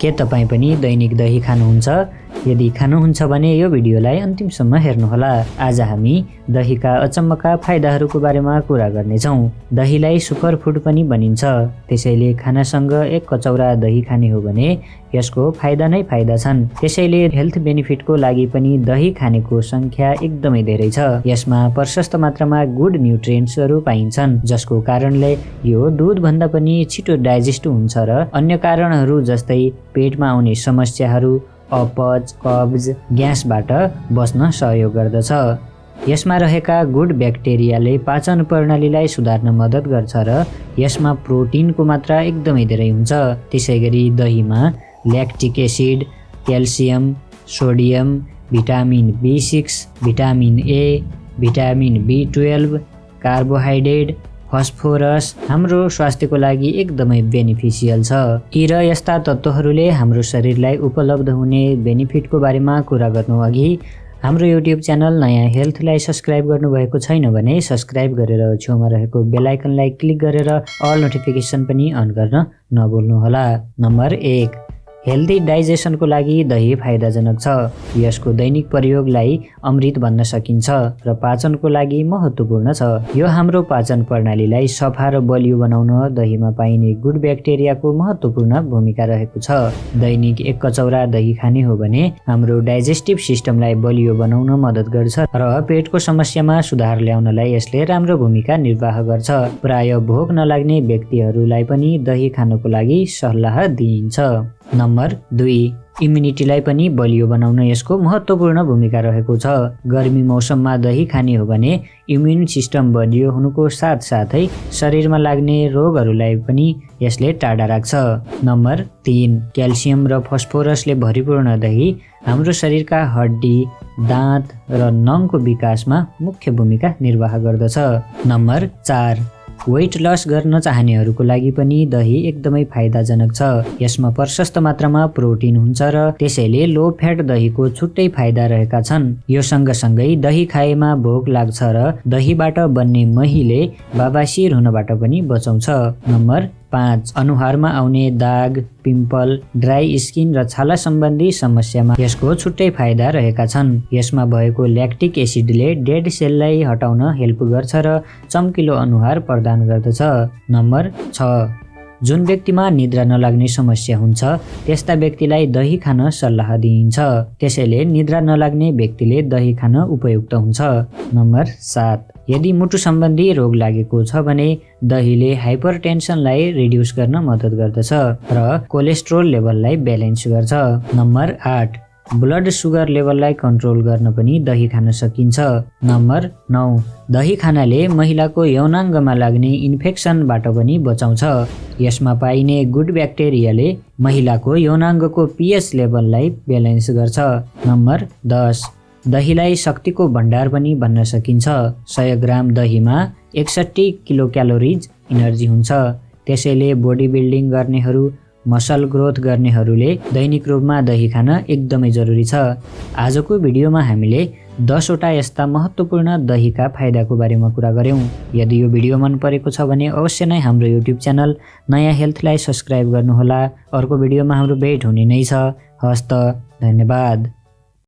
के तपाईँ पनि दैनिक दही खानुहुन्छ? यदि खानुहुन्छ भने यो भिडियोलाई अन्तिमसम्म हेर्नुहोला। आज हामी दहीका अचम्मका फाइदाहरूको बारेमा कुरा गर्नेछौँ। दहीलाई सुपर फुड पनि भनिन्छ, त्यसैले खानासँग एक कचौरा दही खाने हो भने यसको फाइदा नै फाइदा छन्। त्यसैले हेल्थ बेनिफिटको लागि पनि दही खानेको संख्या एकदमै धेरै छ। यसमा प्रशस्त मात्रामा गुड न्युट्रिएन्ट्सहरू पाइन्छन्, जसको कारणले यो दुधभन्दा पनि छिटो डाइजेस्ट हुन्छ र अन्य कारणहरू जस्तै पेटमा आउने समस्याहरू, अपच, कब्ज, ग्यासबाट बच्न सहयोग गर्दछ। यसमा रहेका गुड ब्याक्टेरियाले पाचन प्रणालीलाई सुधार्न मद्दत गर्छ र यसमा प्रोटिनको मात्रा एकदमै धेरै हुन्छ। त्यसैगरी दहीमा lactic acid, calcium, sodium, vitamin B6, vitamin A, vitamin B12, carbohydrate, phosphorus हाम्रो स्वास्थ्यको लागि एकदमै बेनिफिसियल छ। यी र यस्ता तत्त्वहरूले हाम्रो शरीरलाई उपलब्ध हुने बेनिफिटको बारेमा कुरा गर्नु अघि हाम्रो युट्युब च्यानल नयाँ हेल्थलाई सब्सक्राइब गर्नुभएको छैन भने सब्सक्राइब गरेर छेउमा रहेको बेल आइकनलाई क्लिक गरेर अल नोटिफिकेसन पनि अन गर्न नभुल्नुहोला। नम्बर 1, हेल्दी डाइजेसनको लागि दही फाइदाजनक छ। यसको दैनिक प्रयोगलाई अमृत भन्न सकिन्छ र पाचनको लागि महत्त्वपूर्ण छ। यो हाम्रो पाचन प्रणालीलाई सफा र बलियो बनाउन दहीमा पाइने गुड ब्याक्टेरियाको महत्त्वपूर्ण भूमिका रहेको छ। दैनिक एक कचौरा दही खाने हो भने हाम्रो डाइजेस्टिभ सिस्टमलाई बलियो बनाउन मद्दत गर्छ र पेटको समस्यामा सुधार ल्याउनलाई यसले राम्रो भूमिका निर्वाह गर्छ। प्राय भोक नलाग्ने व्यक्तिहरूलाई पनि दही खानको लागि सल्लाह दिइन्छ। नम्बर 2, इम्युनिटीलाई पनि बलियो बनाउन यसको महत्त्वपूर्ण भूमिका रहेको छ। गर्मी मौसममा दही खाने हो भने इम्युन सिस्टम बलियो हुनुको साथसाथै शरीरमा लाग्ने रोगहरूलाई पनि यसले टाढा राख्छ। नम्बर 3, क्याल्सियम र फस्फोरसले भरिपूर्ण दही हाम्रो शरीरका हड्डी, दाँत र नङको विकासमा मुख्य भूमिका निर्वाह गर्दछ। नम्बर 4, वेट लस गर्न चाहनेहरूको लागि पनि दही एकदमै फाइदाजनक छ। यसमा प्रशस्त मात्रामा प्रोटिन हुन्छ र त्यसैले लो फ्याट दहीको छुट्टै फाइदा रहेका छन्। यो सँगसँगै दही खाएमा भोक लाग्छ र दहीबाट बन्ने महीले बाबासिर हुनबाट पनि बचाउँछ। नम्बर 5, अनुहारमा आउने दाग, पिम्पल, ड्राई स्किन र छाला सम्बन्धी समस्यामा यसको छुट्टै फाइदा रहेका छन्। यसमा भएको ल्याक्टिक एसिडले डेड सेललाई हटाउन हेल्प गर्छ र चम्किलो अनुहार प्रदान गर्दछ। नम्बर 6, जुन व्यक्तिमा निद्रा नलाग्ने समस्या हुन्छ त्यस्ता व्यक्तिलाई दही खान सल्लाह दिइन्छ। त्यसैले निद्रा नलाग्ने व्यक्तिले दही खान उपयुक्त हुन्छ। नम्बर 7, यदि मुटु सम्बन्धी रोग लागेको छ भने दहीले हाइपरटेन्सनलाई रिड्युस गर्न मद्दत गर्दछ र कोलेस्ट्रोल लेभललाई ब्यालेन्स गर्छ। नम्बर 8, ब्लड सुगर लेभललाई कन्ट्रोल गर्न पनि दही खान सकिन्छ। नम्बर 9, दही खानाले महिलाको यौनाङ्गमा लाग्ने इन्फेक्सनबाट पनि बचाउँछ। यसमा पाइने गुड ब्याक्टेरियाले महिलाको यौनाङ्गको pH लेभललाई ब्यालेन्स गर्छ। नम्बर 10, दहीलाई शक्तिको भण्डार पनि भन्न सकिन्छ। 100 ग्राम दहीमा 61 किलो क्यालोरिज इनर्जी हुन्छ। त्यसैले बडी बिल्डिङ गर्नेहरू, मसल ग्रोथ गर्नेहरूले दैनिक रूपमा दही खान एकदमै जरुरी छ। आजको भिडियोमा हामीले 10 वटा यस्ता महत्त्वपूर्ण दहीका फाइदाको बारेमा कुरा गऱ्यौँ। यदि यो भिडियो मन परेको छ भने अवश्य नै हाम्रो युट्युब च्यानल नयाँ हेल्थलाई सब्सक्राइब गर्नुहोला। अर्को भिडियोमा हाम्रो भेट हुने नै छ। हस्त, धन्यवाद।